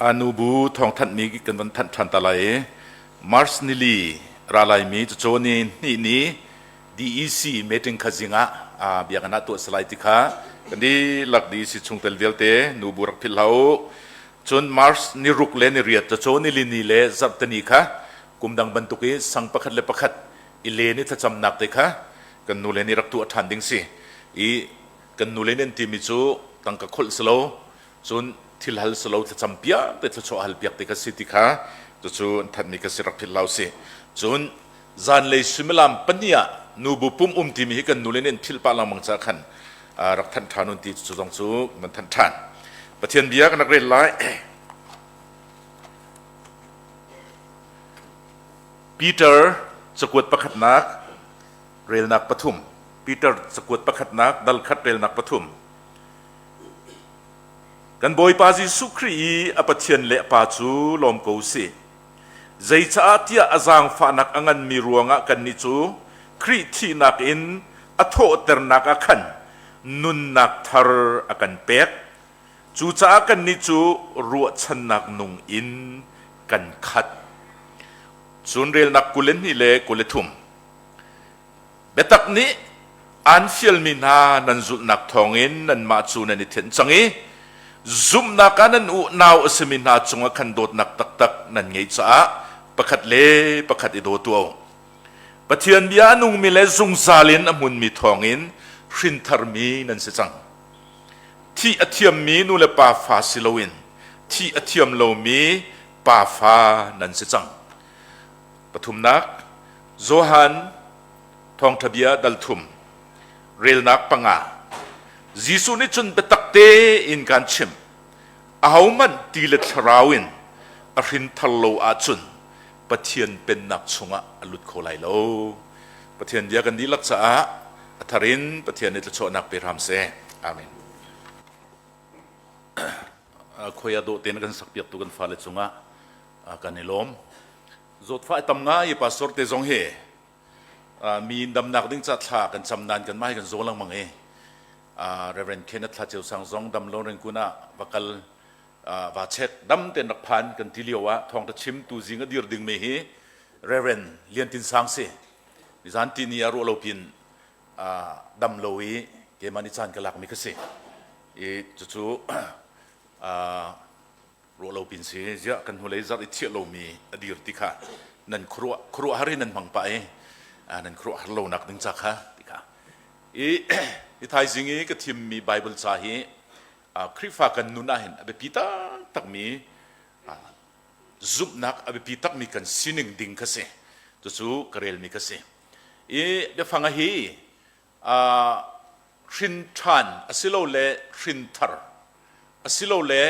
Nubu thawngthanhmi kan van thanh ṭhan ta lai i March nili ra laimi cacaw ni hnih ni DEC meeting kha zing ah biakinn ah tuah si lai ti kha kan dihlak DEC chungtel vialte nubu rak philh hlah u. Cun March ni ruk le ni riat cacaw nili ni le zarhteni kha kum dang bantuk i sang pakhat le pakhat i len i thlacamnak te kha kan nule nih rak tuah ṭhan ding si. I kan nule nih an timi cu tangka kholh si lo, cun thil hal si lo thlacam piak te thluachuah hal piak te kha si ti kha cucu an thanhmi kha si rak philh hlah usih. Cun zanlei suimilam pahnih ah nubu pum um timi hi kan nule nih an philh pah lengmang caah khan rak thanh ṭhan un ti cu zong cu kan thanh ṭhan. Pathian bia kan rak rel lai. Peter cakuat pakhatnak relnak pathum. Peter cakuat pakhatnak dal khat relnak pathum. Kan Bawipa Jesuh Khrih i a Pathian le a Pa cu lawm ko usih. Zeicaah tiah a zaangfahnak a nganmi ruangah kannih cu Khrih thihnak in a thawhternak ah khan nunnak thar a kan pek. Cucaah kannih cu ruahchannak nung in kan khat. Cun relnak 22 le 23. Biatak nih aan fialmi hna nan zulhnak thawngin nanmah cu nan i thianh cang i zumhnak ah nan unau a simi hna cungah khan dawtnak taktak nan ngeih caah pakhat le pakhat i daw tuah u. Pathian bia a nungmi le zungzal in a hmunmi thawngin hrintharmi nan si cang. Thih a thiammi nu le pa fa si loin thih a thiam lomi pa fa nan si cang. Pathumnak, Johan Thawngṭha bia dal thum, relnak panga. Jesuh nih cun biatak tein kaan chimh, ahohmanh ti le thlarau in a hrinthar lo ahcun Pathian pennak chungah a lut kho lai lo. Pathian bia kan dihlak caah a thar in Pathian nih thluachuahnak pe hram seh. Amen. Khoi ah dawh tein kan sakpiaktu kan fale cungah kan i lawm. Zawtfah tam ngai i pastor te zong hi mi damnak ding ca thla kan cam nain kan mah hi kan zaw lengmang i Reverend Kenneth Thla Ceu Sang zong dam lo ringkun ah va kal va check dam ten rak phan kan ti lio ah thawngtha chim tu zing a dir ding mi hi Reverend Lian Tin Sang si nizan ti ni ah ruah lo pin dam lo i keimah nih caan ka lak mi ka si i cucu ruah lo pin si ziah kan hnulei zarh i thiah lomi a dir ti kha nan khuaruah khuaruahhar in nan hmang pah i nan khuaruah har lonak ding ca kha ti kha i hi thaizing i ka thimmi Bible ca hi Khrihfa kan nun ah hin a biapi taktakmi zumhnak a biapi takmi kan sining ding kha si cucu ka relmi kha si i biafang hi hrin ṭhan asilole hrinthar asilole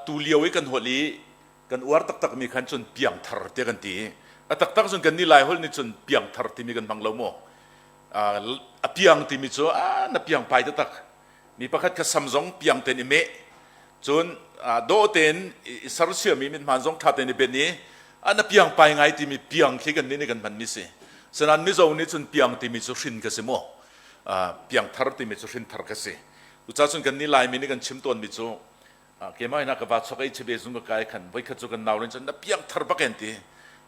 tu lio i kan holh i kan uar taktakmi khan cun piangthar tiah kan ti a taktak cun kan nih lai holh nih cun piangthar timi kan hmang lo mu a piang timi cu a na piang pai taktak Mi pakhat kha sam zong piang tein i meh, cun dawh tein i sersiam i mithmaan zong ṭha tein i benh i an a piang pai ngai timi piang khi kan nih nih kan hmanmi si. Sinain Mizo nih cun piang timi cu hrin ka si mu. Piangthar timi cu hrinthar ka si. Cucaah cun kan nih Laimi nih kan chim tawnmi cu keimah ina ka va chok ei chebe zung ka kai khan voikhat cu kan nau rin cun na piang thar bak en ti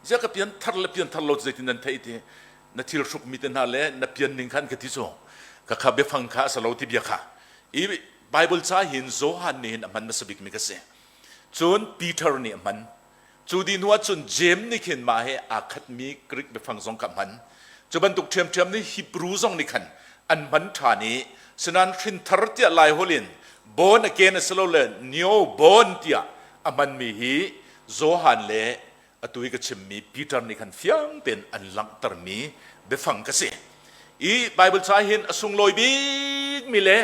zia ka pian thar le pian thar lo zeitin nan theih ti na thil hruk mi te hna le na pian ning khan ka ti cu ka kha biafang kha a lo ti bia kha i Bible ca hin Johan nih hin a hman hmasa bik mi ka si cun Peter nih a hman Cu dih hnu ahcun Jeim nih khin mah he aa khatmi Greek biafang zong kha a hman. Cu bantuk ṭhiamṭhiam nih Hebrew zong nih khan an hman ṭhan i sinain hrinthar tiah Laiholh in born again asilole neo born tiah a hmanmi hi Johan le atu i ka chimmi Peter nih khan fiang tein an langhtermi biafang ka si. I Bible ca hin a sunglawi bikmi le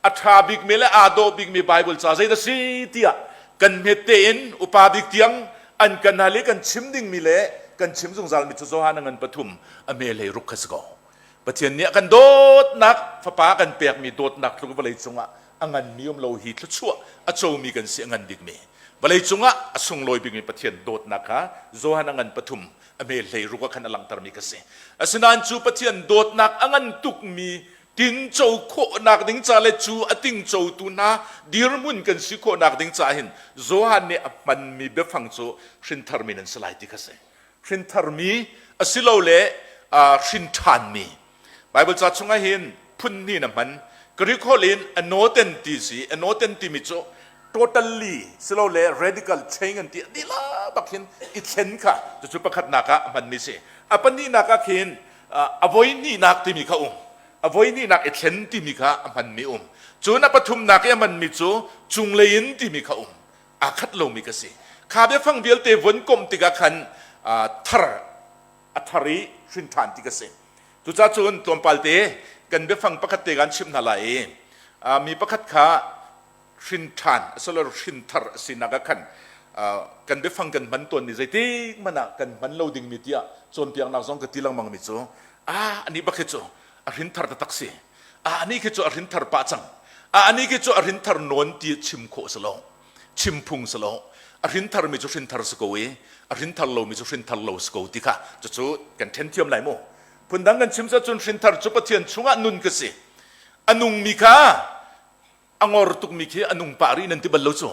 a ṭha bikmi le aa dawh bikmi Bible ca zeidah si tiah kan hmet tein upa bik tiang an kan hal i kan chim dingmi le kan chim zungzalmi cu Johan a ngan pathum a me hlei ruk kha si ko. Pathian nih a kan dawtnak fapa kan pekmi dawtnak tluk vawlei cungah a nganmi um lo hi thluachuah a comi kan si a ngan bikmi vawlei cungah a sunglawi bikmi Pathian dawtnak kha Johan a ngan pathum a me hlei ruk ah khan a langhtermi kha si. Asinain cu Pathian dawtnak a ngan tukmi Tinco khawhnak ding ca le cu a tingcotu hna dirhmun kan si khawhnak ding caah hin Johan nih a hmanmi biafang cu hrintharmi nan si lai ti kha si. Hrintharmi asilole hrin ṭhanmi. Bible ca chungah hin phun hnih na hman. Greek holh in anoten ti si. Anoten timi cu totally silole radical change an ti dihlak bak hin i thlen kha cucu pakhatnak ah a hmanmi si. A pahnihnak ah khin a voi hnihnak timi kha um. A voi hnihnak i thlen timi kha a hmanmi um. Cun a pathumnak i a hmanmi cu cunglei in timi kha um. Aa khat lomi ka si. Kha biafang vialte von komh tikah khan thar a thar i hrin ṭhan ti ka si. Cucaah cun tlawmpal te kan biafang pakhat te kan chimh hna lai i mi pakhat kha hrin ṭhan asilole hrin thar a sinak ah khan kan biafang kan hman tawnmi zeitik hmanh ah kan hman lo dingmi tiah cawnpiaknak zong ka ti lengmang mi cu ah anih bak hi cu a hrin thar taktak si ah anih khi cu a hrin thar pah cang ah anih khi cu a hrin thar nawn ti chim khawh si lo chim phung si lo a hrin tharmi cu hrin thar si ko i a hrin thar lomi cu hrin thar lo si ko ti kha cucu kan ṭhen thiam lai mu phundang kan chim cun hrin thar cu Pathian chungah nun ka si a nungmi kha a ngor tukmi khi a nung pah rih nan ti bal lo cu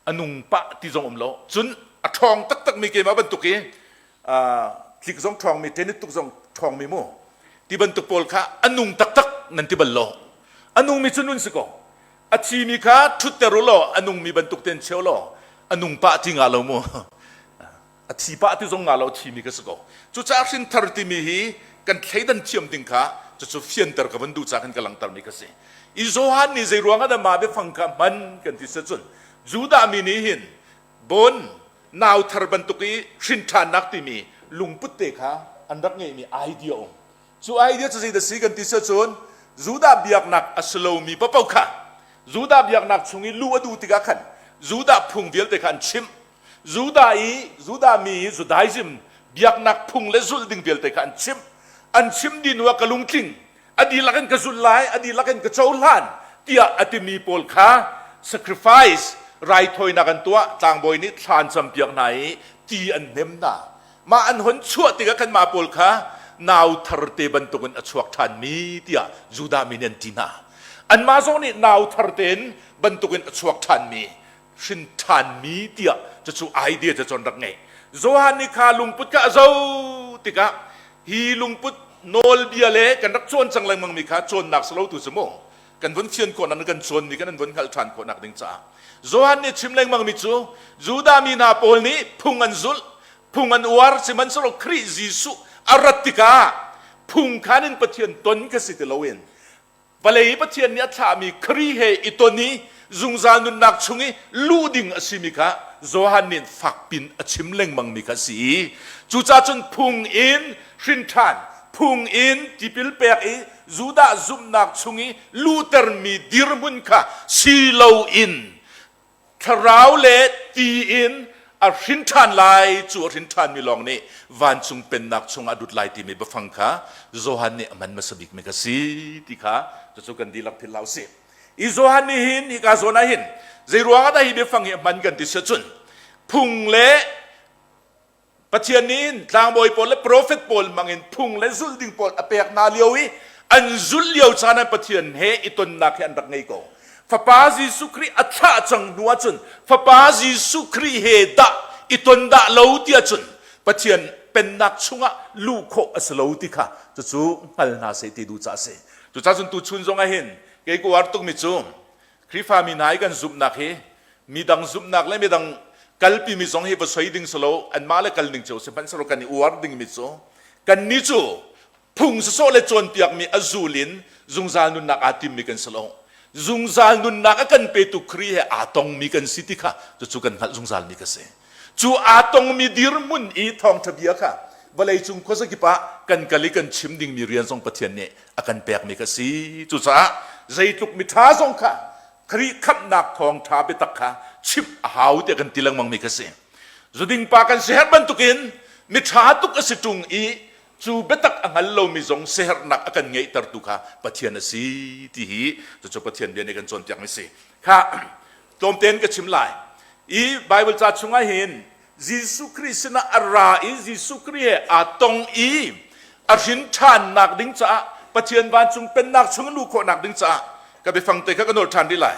a nung pah ti zong um lo cun a ṭhawng taktakmi keimah bantuk i tlik zong ṭhawngmi tennis tuk zong ṭhawngmi mu ti bantuk pawl kha a nung taktak nan ti bal lo a nungmi cu nun si ko a thimi kha ṭhutter u law a nungmi bantuk ten cheu law a nung pah ti nga lo mu a thi pah ti zong nga lo thimi ka si ko cucaah hrinthar timi hi kan thleidan thiam ding kha cucu fianter ka van duh ca kan ka langhter mi ka si i Johan nih zei ruang ah dah mah biafang kha hman kan ti se cun Judah mi nih hin bon nau thar bantuk i hrin ṭhannak timi lungput te kha an rak ngeihmi idea um Cu idea cu zeidah si kan ti si cun Judah biaknak a si lomi paoh kha Judah biaknak chung i luh a duh tikah khan Judah phung vialte kha an chimh. Judah i Judah mi i Judaism biaknak phung le zulh ding vialte kha an chimh. An chim dih hnu ah ka lungtling, a dihlak in ka zulh lai, a dihlak in ka cohlan tiah a timi pawl kha sacrifice raithawinak an tuah, tlangbawi nih thla an campiak hna i ti an hnem hna. Mah an hon chuah tikah khan mah pawl kha nau tharte bantukin a chuak ṭhanmi tiah Judah mi nih an ti hna. Anmah zong nih nau thar tein bantukin a chuak ṭhanmi, hrin ṭhanmi tiah cucu idea cu an rak ngei. Johan nih kha lungput kha a zoh tikah hi lungput nawlbia le kan rak cawn cang lengmangmi kha cawnnak si lo tu cu mu kan vun fian khawhnak na kan cawnmi kan vun hngalh ṭhan khawhnak ding caah Johan nih chim lengmangmi cu Judah mi hna pawl nih phung an zulh phung an uar sihmanhsehlaw Khrih Jesuh a rat tikah phung khan in Pathian ton ka si ti loin vawlei Pathian nih a thlahmi Khrih he i ton i zungzal nunnak chung i luh ding a simi kha Johan nih fakpin a chim lengmangmi kha a si i cucaah cun phung in hrin ṭhan phung in tipil pek i Judah zumhnak chung i luhtermi dirhmun kha si loin thlarau le ti in a hrin ṭhan lai cu a hrin ṭhanmi lawng nih vancung pennak chungah a lut lai timi biafang kha Johan nih a hman hmasa bikmi ka si ti kha cucu kan dihlak philh hlah usih. I Johan nih hin hika zawn ah hin zei ruangah dah hi biafang hi a hman kan ti si cun phung le Pathian nih tlangbawi pawl le profet pawl hmangin phung le zulh ding pawl a pek hna lio i an zulh lio caan ah Pathian he i tonnak hi an rak ngei ko. Fapa Jesuh Khrih a thlah cang hnu ahcun Fapa Jesuh Khrih he dah i ton dah lo ti ahcun Pathian pennak chungah luh khawh a si lo ti kha cucu hngal hna seh ti duh caah a si. Cucaah cun tuchun zong ah hin kei ka uar tukmi cu Khrihfami hna i kan zumhnak hi midang zumhnak le midang kalpimi zong hi va soi ding si lo anmah le kal ning cio sihmanhsehlaw kan i uar dingmi cu kannih cu phung sawsawh le cawnpiakmi a zul in zungzal nunnak aa timmi kan si lo zungzal nunnak a kan petu Khrih he aa tongmi kan si ti kha cucu kan hngalh zungzalmi ka si cu aa tongmi dirhmun i thawngṭha bia kha vawleicung khuazakip ah kan kal i kan chim dingmi rian zong Pathian nih a kan pekmi kha si cucaah zeitluk miṭha zong kha Khrih khamhnak thawngṭha biatak kha chimh a hau tiah kan ti lengmangmi kha si zuding pa kan siherh bantukin miṭha tuk a si ṭung i cu biatak a hngal lomi zong siherhnak a kan ngeihtertu kha Pathian a si ti hi cucu Pathian bia nih kan cawnpiakmi si kha tlawmtein ka chim lai i Bible ca chungah hin Jesuh Khrih sinah a ra i Jesuh Khrih he aa tong i a hrin ṭhannak ding caah Pathian vancung pennak chung luh khawhnak ding caah ka biafang te kha ka nolh ṭhan rih lai.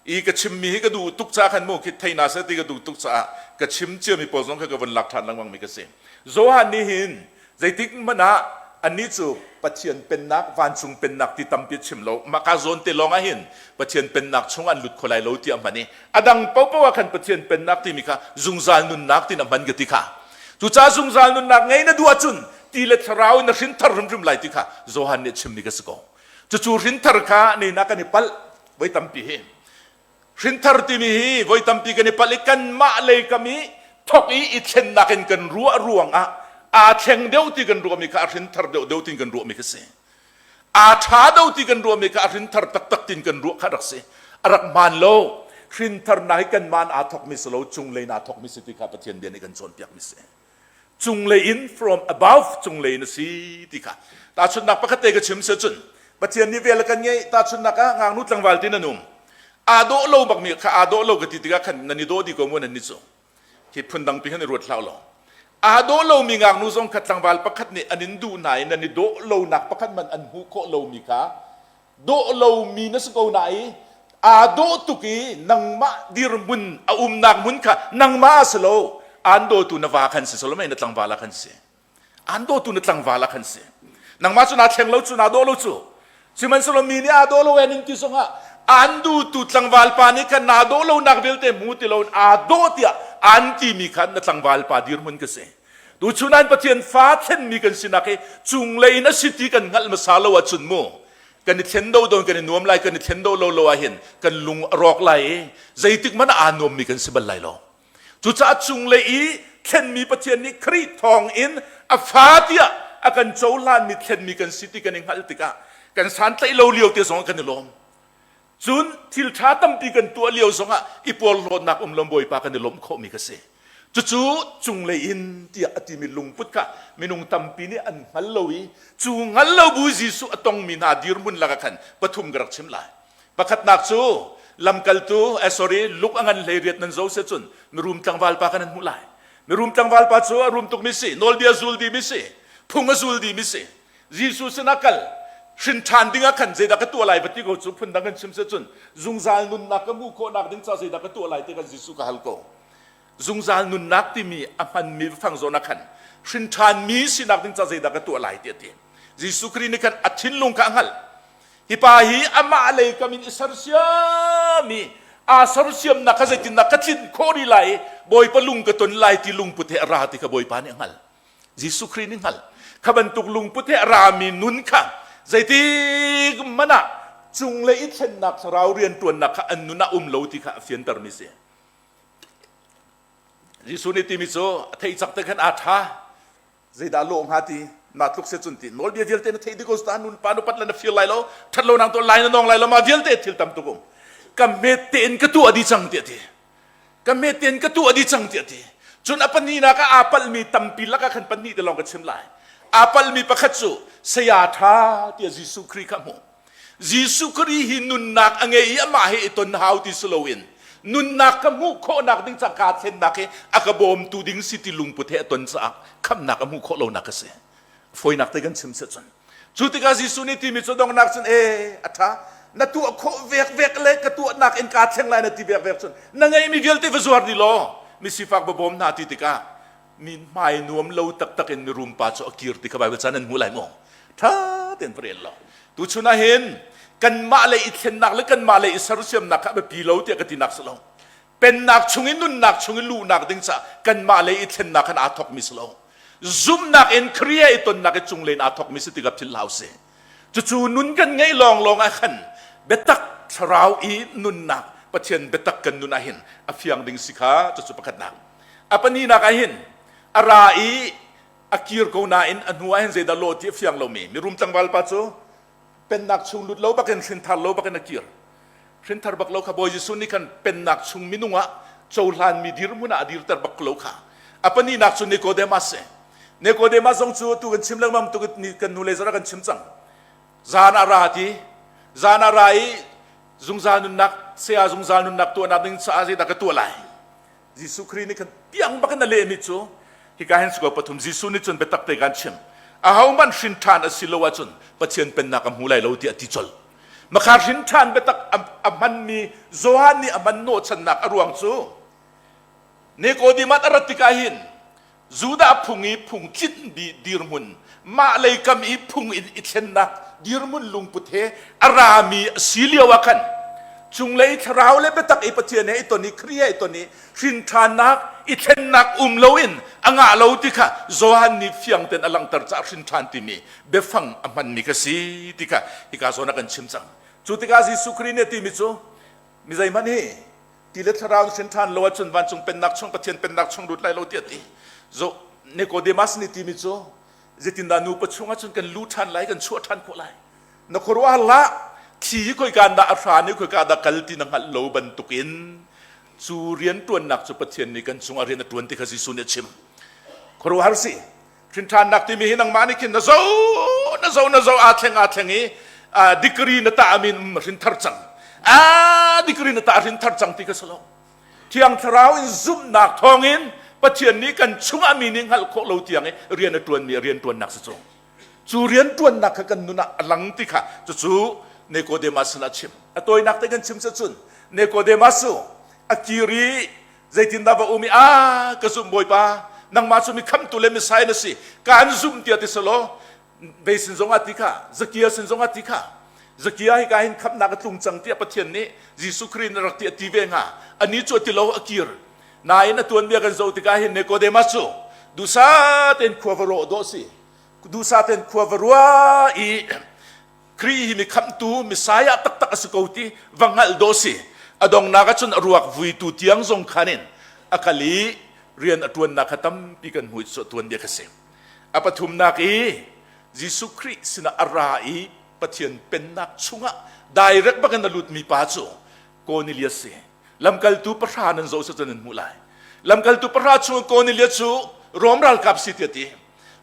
I ka chimmi hi ka duh tuk caah khan mu khi thei na seh ti ka duh tuk caah ka chim ciami pawl zong kha ka vun lak ṭhan lengmang mi ka si. Johan nih hin zeitik hmanh ah annih cu Pathian pennak vancung pennak ti tampi a chim lo. Mah ka zawn te lawng ah hin Pathian pennak chung an lut kho lai lo ti a hman i a dang paohpaoh ah khan Pathian pennak timi kha zungzal nunnak tin a hman ka ti kha. Cucaah zungzal nunnak ngei na duh ahcun ti le thlarau in na hrinthar hrimhrim lai ti kha Johan nih a chimmi ka si ko. Cucu hrinthar kha ni na kan i palh voi tampi hi. Hrinthar timi hi voi tampi kan i palh i kanmah lei kam i thok i i thlennak in kan ruah ruangah aa thleng deuh ti kan ruahmi kha a hrinthar deuh deuh tin kan ruahmi kha si. Aa ṭha deuh ti kan ruahmi kha a hrinthar taktak tin kan ruah kha rak si. A rak hmaan lo. Hrintharnak hi kanmah aa thokmi si lo, cunglei in aa thokmi si ti kha Pathian bia nih kan cawnpiakmi si. Cunglei in from above cunglei in a si ti kha. Tahchunhnak pakhat te ka chim si cun Pathian nih vel a kan ngeih tahchunhnak ah ngaknu tlangval tin an um. Aa dawh lo bakmi kha aa dawh lo ka ti tikah khan nan i dawh dih ko mu nan ni cu. Hi phundang pi khan i ruat hlah law. Aa dawh lomi ngaknu zong kha tlangval pakhat nih an in duh hna i nan i dawh lonak pakhat man an hmuh khawh lomi kha dawh lomi na si ko na i aa dawh tuk i nangmah dirhmun a umnak hmun kha nangmah a si lo aan dawtu na va khan si solo mei na tlangval ah khan si aan dawtu na tlangval ah khan si nangmah cu naa thleng lo cu naa dawh lo cu sihmanhsehlaw mi nih aa dawh lo en in ti zongah aan duhtu tlangval pa nih khan naa dawh lonak vialte hmu ti loin aa dawh tiah aan timi khan na tlangval pa dirhmun ka si Tuchun an Pathian fa thlenmi kan sinak hi cunglei in a si ti kan hngalh hmasa lo ahcun mu kan i thlen do don kan i nuam lai kan i thlen do lo lo ahhin kan lung a rawk lai i zeitik hmanh ah aa nuammi kan si bal lai lo. Cucaah cunglei i thlenmi Pathian nih Khrih thawng in a fa tiah a kan cohlanmi thlenmi kan si ti kan i hngalh tikah kan santlaih lo lio te zong ah kan i lawm. Cun thil ṭha tampi kan tuah lio zongah i porhlawtnak um lo Bawipa kan i lawmh khawhmi ka si. Cucu cunglei in tiah a timi lungput kha minung tampi nih an hngal lo i cu hngal lo bu Jesuh a tongmi hna dirhmun lakah khan pathum ka rak chim lai. Pakhatnak cu lamkaltu, eh, sorry, luk a ngan 18 nan zo se cun mirum tlangval pa khan an hmuh lai. Mirum tlangval pa cu a rum tukmi si, nawlbia zul dimi si, phung a zul dimi si. Jesuh sinah kal hrin ṭhan ding ah khan zeidah ka tuah lai va ti ko cu phundang kan chim si cun zungzal nunnak ka hmuh khawhnak ding ca zeidah ka tuah lai ti khan Jesuh ka hal ko. Zungzal nunnak timi a hmanmi fang zawn ah khan hrin ṭhanmi sinak ding ca zeidah ka tuah lai ti a ti. Jesuh Khrih nih khan a thinlung kha a hngalh. Hi pa hi amah lei kam in i sersiam i aa sersiamnak kha zeitindah ka tlinh khawh rih lai i Bawipa lung ka ton lai ti lungput he a ra ti kha Bawipa nih a hngalh. Jesuh Khrih nih hngalh. Kha bantuk lungput he a rami nun kha zeitik hmanh ah cunglei i thlennak thlarau rianṭuannak kha an nun ah um lo ti kha a fiantermi si. Jesuh nih timi cu a theih cak te khan aa ṭha. Zeidah lawh hnga ti na tluk se cun ti nawlbia vialte na theih dih ko ta nun pa nu pat le na fir lai lo ṭhat lo nang to lai na nong lai lo ma vialte thil tam tuk um ka met tein ka tuah dih cang tiah ti ka met in ka tuah dih cang tiah ti cun a pahnihnak ah aa palhmi tampi lakah khan pahnih te lawng ka chim lai aa palhmi pakhat cu saya ṭha tiah Jesuh Khrih kha hmuh Jesuh Khrih hi nunnak a ngei i amah he i ton hau ti si loin nunnak ka hmuh khawhnak ding ca kaa thlennak hi a ka bawmtu ding si ti lungput he a ton caah khamhnak a hmuh khawh lonak a si fawinak te kan chim si cun Cu tikah Jesuh nih timi cu donghnak cun e a ṭha na tuah khawh vekvek le ka tuahnak in kaa thleng lai na ti vekvek cun na ngeihmi vialte va zuar dih law misifak va bawm hna ti tikah mi hmai nuam lo taktak in mirum pa cu a kir ti kha Baibal ca nan hmu lai maw ṭha tein va rel law tuchun ah hin kanmah le i thlennak le kanmah le i sersiamnak kha a biapi lo tiah ka tinak si lo pennak chung i nunnak chung i luhnak ding caah kanmah le i thlennak khan aa thawkmi si lo zumhnak in Khrih i tonnak i cunglen aa thawkmi si tikah philh hau si cucu nun kan ngeih lawnglawng ah khan biatak thlarau i nunnak Pathian biatak kan nun ah hin a fiang ding si kha cucu pakhatnak a pahnihnak ah hin a ra i a kir ko nain a hnu ah hin zeidah lawh ti a fiang lomi mirum tlangval pa cu pennak chung lut lo bakin hrinthar lo bakin a kir hrinthar bak lo kha Bawi Jesuh nih khan pennak chung minung ah cohlanmi dirhmun ah a dirter bak lo kha a pahnihnak cu Nicodemus si Nicodemus zong cu tu kan chim lengmang tu kan nu le zara kan chim cang zan a ra ti zan a ra i zungzal nunnak saya zungzal nunnak tuahnak ding caah zeidah ka tuah lai Jesuh Khrih nih khan piang bak in a lehmi cu hika hin siko pathum Jesuh nih cun biatak te kan chim. Ahohmanh hrin ṭhan a si lo ahcun Pathian pennak a hmu lai lo tiah a ti colh. Makha hrin ṭhan biatak a hmanmi Johan nih a hman hnawhchannak a ruang cu Nicodemus a rat tikah hin Judah phung i phung tlinh dirhmun mah lei kam i phung in i thlennak dirhmun lungput he a rami a si lio ah khan cunglei thlarau le biatak i Pathian he i ton i Khrih he i ton i hrinṭhannak i thlennak um loin a ngah lo ti kha Johan nih fiang tein a langhter caah hrinṭhan timi biafang a hmanmi kha si ti kha hika zawn ah kan chim cang. Cu tikah Jesuh Khrih nih a timi cu mi zeihmanh hi ti le thlarau hrin ṭhan lo ahcun vancung pennak chung Pathian pennak chung lut lai lo tiah ti. Zo Nicodemus nih timi cu zeitindah nupa chung ahcun kan lu ṭhan lai kan chuah ṭhan khawh lai na khuaruah hlah thi hi khoika dah a hran i khoika dah kal ti na hngalh lo bantukin cu rianṭuannak cu Pathian nih kan cungah rian a ṭuan ti kha Jesuh nih a chim. Khuaruahhar si. Hrinṭhannak timi hi nangmah nih khin na zo na zo na zo aa thleng aa thleng i degree na tah amin hrinthar cang. A degree na tah hrinthar cang ti kha si lo. Thiang Thlarau in zumhnak thawngin Pathian nih kan chungah mi nih hngalh khawh lo tiang i rian a ṭuanmi a rianṭuannak si cu. Cu rianṭuannak kha kan nun ah a lang ti kha cucu Nicodemus sinah a chim. A tawinak te kan chim cun Nicodemus cu a kir i zeitindah va um i a ka zumh bawipa nangmah cu mi khamtu le Messiah na si kaan zumh tiah ti selaw vei sin zongah ti kha Zakia sin zongah ti kha Zakia hi ka hin khamnak a tlung cang tiah Pathian nih Jesuh Khrih in rak ti a ti ve hnga ani cu a ti lo a kir nain a tuanbia kan zoh tikah hin Nicodemus cu duhsah tein khua va rawh dawh si duhsah tein khua va ruah i Khrih hi mi khamhtu Messiah taktak a si ko ti va hngalh dawh si. A dongnak ahcun a ruak vuitu tiang zong khan in a kal i rian a ṭuannak kha tampi kan hmu i cu tuanbia kha si. A pathumnak i Jesuh Khrih sinah a ra i Pathian pennak chungah direct bakin a lutmi pa cu Cornelius si. Lamkaltu pahra nan zoh cun nan hmuh lai. Lamkaltu pahra chung Cornelius cu Rom ralkap si tiah ti.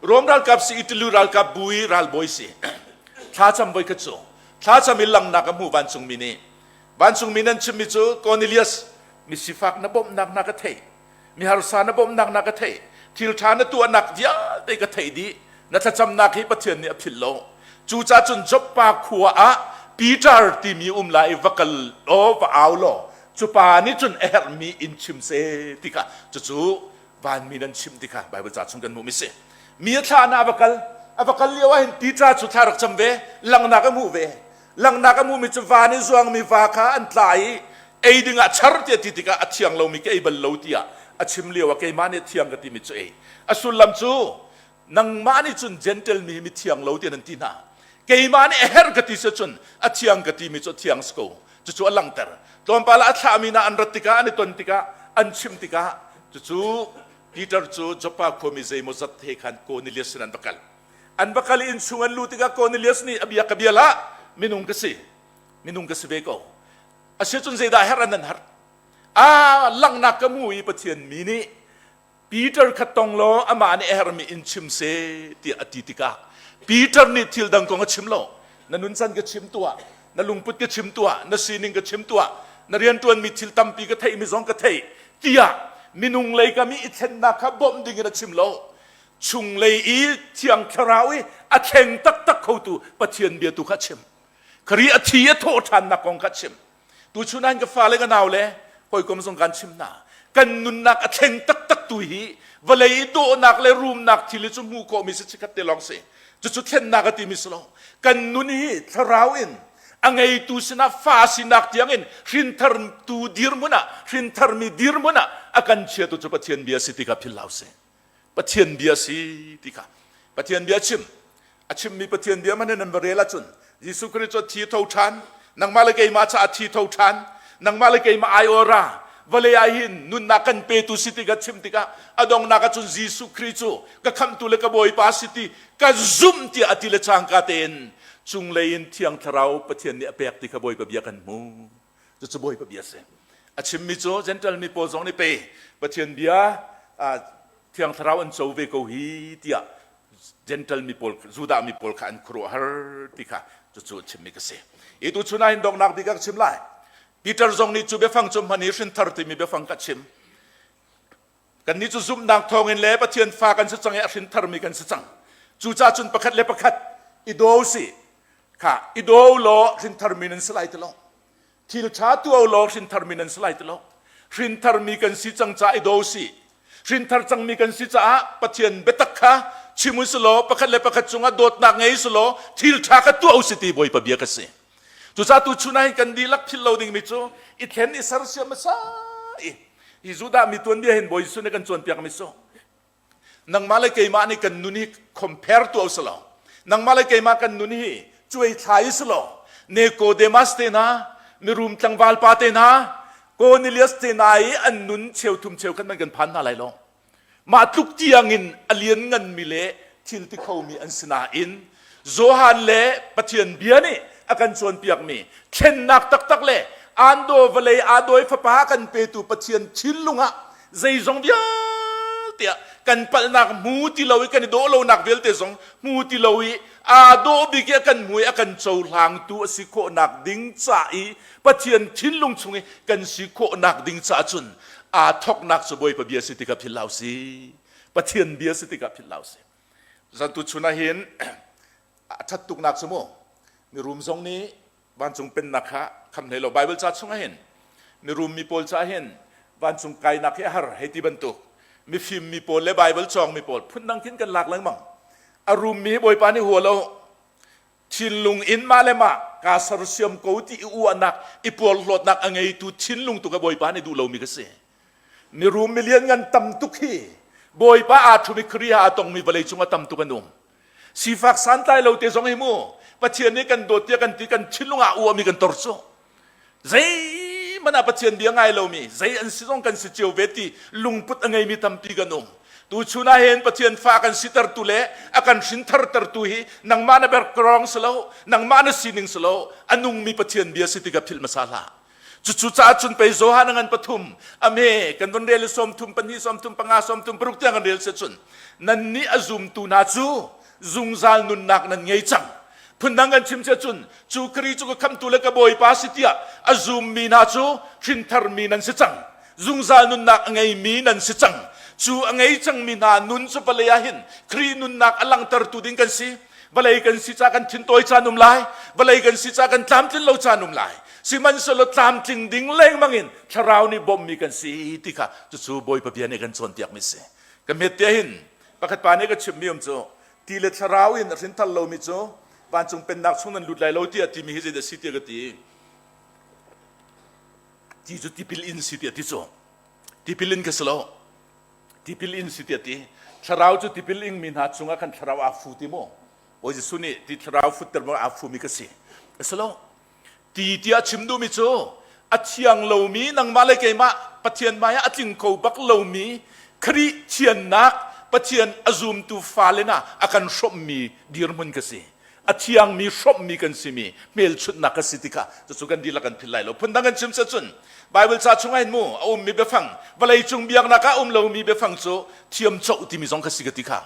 Rom ralkap si Italy ralkap bu i ralbawi si. Thlacam voi khat cu thlacam i langnak a hmu vancungmi nih vancungmi nan chimmi cu Cornelius mi sifak na bawmhnak na ka theih mi harsa na bawmhnak na ka theih thil ṭha na tuahnak vialte ka theih dih na thlacamnak hi Pathian nih a philh lo cucaah cun Joppa khua ah Peter timi um lai i va kal law va au law cu pa nih cun a herhmi in chim seh ti kha cucu vanmi nan chim ti kha Bible ca chung kan hmuhmi si. Mi a thlah na a va kal a va kal lio ah hin Peter cu thla rak cam ve langnak a hmuh ve langnak a hmuhmi cu van i zuangmi va kha an tla i ei ding ah char tiah ti tikah a thiang lomi ka ei bal lo tiah a chim lio ah keimah nih thiang ka timi cu ei a sullam cu nangmah nih cun gentle mi mi thiang lo tiah nan ti hna keimah nih a herh ka ti si cun a thiang ka timi cu a thiang si ko cucu a langhter tlawmpal ah a thlahmi hna an rat tikah an i ton tikah an chim tikah cucu Peter cu Joppa khuami zeimawzat he khan Cornelius sin an va kal an va kal i innchung an luh tikah Cornelius nih a bia ka bia hlah minung ka si minung ka si ve ko asicun zeidah herh an nan har a langhnak ka hmu i Pathian mi nih Peter kha tong law amah nih a herhmi in chim seh tiah a ti tikah Peter nih thil dang kong a chim lo. Na nuncan ka chim tuah, na lungput ka chim tuah, na sining ka chim tuah, na rianṭuanmi thil tampi ka theihmi zong ka theih tiah minung lei kam i i thlennak kha bawmh ding in a chim lo. Chunglei i Thiang Thlarau i a thleng taktak khotu Pathian bia tu kha a chim. Khrih a thi a thawh ṭhannak kong kha a chim. Tuchun ah ka fale ka nau le hawikom zong kan chim hna. Kan nunnak a thleng taktak tu hi vawlei i dawhnak le rumnak thil hi cu hmuh khawhmi si chikkhat te lawng si. Cucu thlennak a timi si lo. Kan nun hi thlarau in a ngeitu sinah fa sinak tiangin hrinthartu dirhmun ah hrintharmi dirhmun ah a kan chiatu cu Pathian bia si ti kha philh hlah usih. Pathian bia si ti kha Pathian bia chim a chimmi Pathian bia man nan va rel ahcun Jesuh Khrih cu thi tho ṭhan nangmah le keimah caah thi tho ṭhan nangmah le keimah ai ora vawlei ah hin nunnak kan petu si tikah chim tikah a dongnak ahcun Jesuh Khrih cu ka khamhtu le ka Bawipa si ti ka zumh tiah a ti le cangka tein cunglei in Thiang Thlarau Pathian nih a pek ti kha Bawipa bia kan hmu cucu Bawipa bia a si a chimmi cu Gentile mi pawl zong nih pei Pathian bia Thiang Thlarau an co ve ko hi tiah Gentile mi pawl Judah mi pawl kha an khuaruahhar ti kha cucu a chimmi ka si. I tu chun ah hin donghnak bik ah ka chim lai. Peter zong nih cu biafang cu hman i hrinthar timi biafang ka chim. Kannih cu zumhnak thawngin le Pathian fa kan si cang i a hrintharmi kan si cang. Cucaah cun pakhat le pakhat i daw si. Kha i daw law hrintharmi nan si lai ti lo. Thil ṭha tuah law hrintharmi nan si lai ti lo. Hrintharmi kan si cang caah i daw si. Hrinthar cangmi kan si caah Pathian biatak kha chim u law pakhat le pakhat cungah dawtnak ngei u law thil ṭha kha tuah u si ti Bawipa bia ka si. Cucaah tu chun ah hin kan dihlak philh lo dingmi cu i thlen i sersiam hmasa i hi Judah mi tuanbia hin Bawi Jesuh nih kan cawnpiakmi cu nangmah le keimah nih kan nun hi compare tuah u law nangmah le keimah kan nun hi cuai thlai u law Nicodemus te hna mirum tlangval pa te hna Cornelius te hna i an nun cheuthum cheukhat man kan phan hna lai lo. Mah tluk tiangin a liannganmi le thil ti khomi an si nain Johan le Pathian bia nih a kan cawnpiakmi thlennak taktak le ando vawlei aa dawi fapa a kan petu Pathian thinlung ah zeizong vialte ah kan palhnak hmu ti lo i kan i dawh lonak vialte zong hmu ti lo i aa dawh bik i a kan hmu i a kan cohlangtu a si khawhnak ding ca i Pathian thinlung chung i kan si khawhnak ding caah cun aa thawknak cu Bawipa bia si tikah philh hlah si. Pathian bia si tikah philh hlah si. Zan tu chun ah hin a ṭhat tuknak cu mu mirum zong nih vancung pennak kha kham hlei lo Bible ca chung ah hin mirum mi pawl caah hin vancung kainak hi a har hei ti bantuk mifim mi pawl le Bible cawng mi pawl phundang khin kan lak lengmang a rum mi hi Bawipa nih hua lo thinlung in mah le mah kaa sersiam ko ti i uahnak i puarhlawtnak a ngeitu thinlung tu ka Bawipa nih duh lomi ka si mirum milian ngan tam tuk hi Bawipa aa ṭhumi Khrih aa tongmi vawlei cung ah tam tuk an um sifak santlai lo te zong hi mu Pathian nih kan dawt tiah kan ti kan thinlung ah uahmi kan tor cu Zeihmanh ah Pathian bia ngai lomi, zei an si zong kan si cio ve ti lungput a ngeimi tampi kan um. Tuchun ah hin Pathian fa kan sitertu le a kan hrinthartertu hi nangmah na background si lo, nangmah na sining si lo, a nungmi Pathian bia si tikah philh hmasa hlah. Cucu caah cun pei Johan a ngan pathum, a me kan von rel i 30, 2, 30, 5, 30, 6 tiang kan rel si cun nannih a zumtu hna cu zungzal nunnak nan ngei cang. Phundang kan chim cia cun cu Kri cu ka khamtu le ka Bawipa si tiah a zummi hna cu hrintharmi nan si cang. Zungzal nunnak a ngeimi nan si cang. Cu a ngei cangmi hna nun cu vawlei ah hin Kri nunnak a langhtertu ding kan si. Vawlei kan si ca kan thintawi caan um lai. Vawlei kan si ca kan tlamtlin lo caan um lai. Sihmanhsehlaw tlamtling ding lengmang in thlarau nih bawmhmi kan si ti kha cucu Bawipa bia nih kan cawnpiakmi si. Ka hmet te hin pakhat pa nih ka chimmi um cu ti le thlarau in a hrinthar lomi cu vancung pennak chung nan lut lai lo tiah timi hi zeidah si tiah ka ti. Ti cu tipil in si tiah ti cu. Tipil in ka si lo. Tipil in si tiah ti. Thlarau cu tipil ingmi hna cungah khan thlarau aa fu ti mu. Bawi Jesuh nih ti thlarau futter maw aa fumi ka si. A si lo. Ti tiah chim duhmi cu a thiang lomi nangmah le keimah Pathian hmai ah a tling kho bak lomi Khrih thiannak Pathian a zumtu fale hna a kan hrawmhmi dirhmun ka si. A thiangmi hrawmhmi kan simi hmelchunhnak ka si ti kha cucu kan dihlak kan philh lai lo. Phundang kan chim cun Bible ca chungah hin mu a ummi biafang vawleicung biaknak ah um lomi biafang cu thiamcoh timi zong kha si ka ti kha.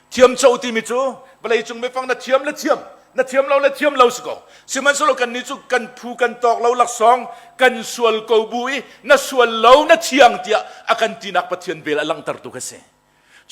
Thiamco timi cu vawleicung biafang na thiam le thiam, na thiam lo le thiam lo si ko. Sihmanhsehlaw kannih cu kan phu kan tawk lo laksawng kan sual ko bu i na sual lo na thiang tiah a kan tinak Pathian vel a langhtertu kha si.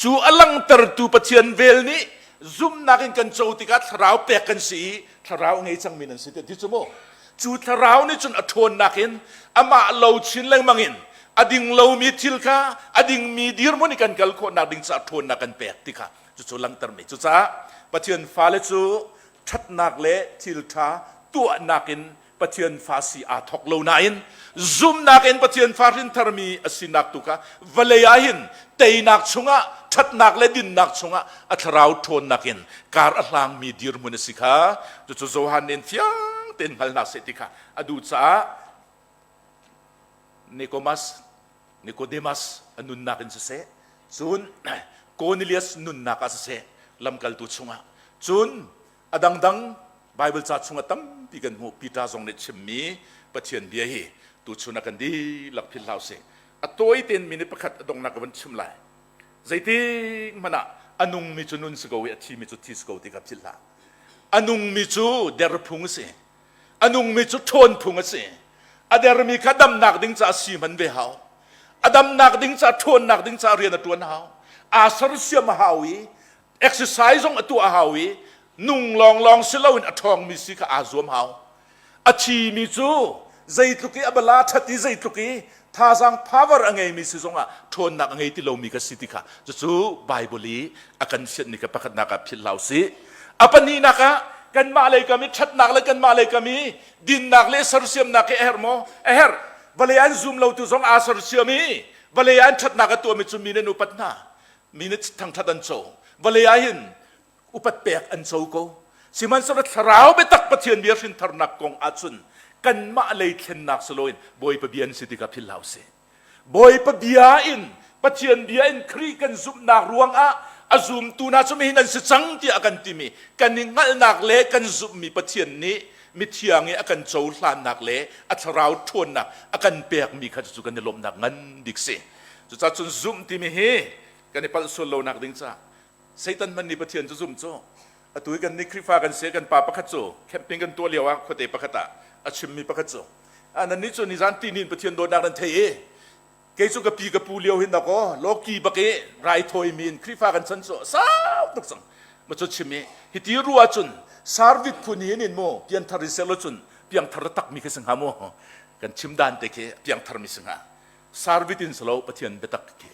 Cu a langhtertu Pathian vel nih zumhnak in kan co tikah thlarau pek kan si i thlarau ngei cangmi nan si ti cu mu. Cu thlarau nih cun a ṭhawnnak in amah lo chin lengmang in a ding lomi thil kha a dingmi dirhmun i kan kal khawhnak ding caah ṭhawnnak kan pek ti kha cucu langhtermi cucaah Pathian fale cu ṭhatnak le thil ṭha tuahnak in Pathian fa si aa thawk lo nain zumhnak in Pathian fa hrintharmi a sinak tu kha vawlei ah hin teinak chungah ṭhatnak le dinnak chungah a thlarau ṭhawnnak in kar a hlangmi dirhmun a si kha cucu Johan nih fiang tein hngal hna seh ti kha a duh caah Nicomas Nicodemus a nunnak in siseh cun Cornelius nunnak ah siseh lamkaltu chungah cun a dangdang Bible ca chungah tampi kan hmuh Peter zong nih chimmi Pathian bia hi tuchun ah kan dihlak philh hlah usih a tawi tein minute pakhat a donghnak ka van chim lai zeitik hmanh ah a nungmi cu nun si ko i a thimi cu thi si ko ti kha philh hlah a nungmi cu der phung a si A nungmi cu ṭhawn phung a si. A dermi kha damnak ding caah si hman ve hau. A damnak ding caah ṭhawnnak ding caah rian a ṭuan hau. Aa sersiam a hau i. Exercise zong a tuah a hau i nung lawnglawng si loin a ṭhawngmi si kha aa zuam hau. A thimi cu zeitluk i a bala ṭhat i zeitluk i thazaang power a ngeimi si zongah ṭhawnnak a ngei ti lomi ka si ti kha cucu Bible i a kan fianhmi kha pakhatnak ah philh hlah usih. A pahnihnak ah kanmah lei kam i ṭhatnak le kanmah lei kam i dinnak le sersiamnak hi a herh maw? A herh. Vawlei an zum lotu zong aa sersiam i vawlei an ṭhatnak a tuahmi cu mi nih an upat hna. Mi nih thangṭhat an co. Vawlei ah hin upat pek an co ko. Sihmanhsehlaw thlarau biatak Pathian bia hrintharnak kong ahcun kanmah lei thlennak si loin Bawipa bia an si tikah philh hlah usih. Bawipa bia in Pathian bia in Khrih kan zumhnak ruangah a zumtu hna cu mihin an si cang tiah a kan timi kan i hngalhnak le kan zumhmi Pathian nih mithiang i a kan cohlannak le a thlarau ṭhawnnak a kan pekmi kha cucu kan i lawmhnak ngan bik si. Cucaah cun zumh timi hi kan i palh sual lonak ding caah Satan hmanh nih Pathian cu zum cu atu hi kan nih Khrihfa kan si kan pa pakhat cu camping kan tuah lio ah khuate pakhat ah a chimmi pakhat cu nan nih cu nizan tihni in Pathian dawtnak nan thei i kei cu ka pi ka pu lio hin dakaw lawki bak i raithawi mi in Khrihfa kan chan cu sau tuk cang ma cu chim i hiti ru ahcun sarvit phun hi nin mu pianthar in selo cun piangthar taktak mi khi si hnga mu kan chim dan te khi piangthar mi si hnga sarvit in selo Pathian biatak khi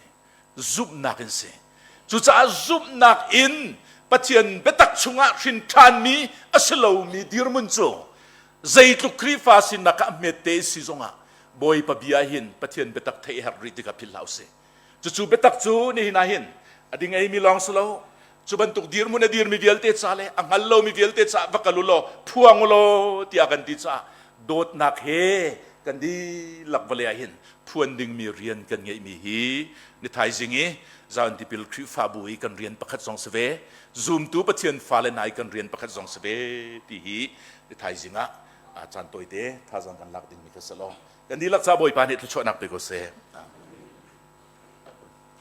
zumhnak in si. Cucaah zumhnak in Pathian biatak chungah hrin ṭhanmi a si lomi dirhmun cu zeitluk Khrihfa sinak ah hmette si zongah Bawipa bia hin Pathian biatak theih herh rih tikah philh hlah usih. Cucu biatak cu nihin ah hin a ding eimi lawng si lo, cu bantuk dirhmun a dirmi vialte ca le a hngal lomi vialte caah va kal u law phuang u law tiah kan ti caah dawtnak he kan dihlak vawlei ah hin phuan dingmi rian kan ngeihmi hi ni thaizing i Zion Tipil Khrihfabu i kan rian pakhat zong si ve zumtu Pathian fale hna i kan rian pakhat zong si ve ti hi ni thaizing ah caan tawite thazaang kan lak dingmi kha si lo kan dihlak ca Bawipa nih thluachuahnak pe ko seh.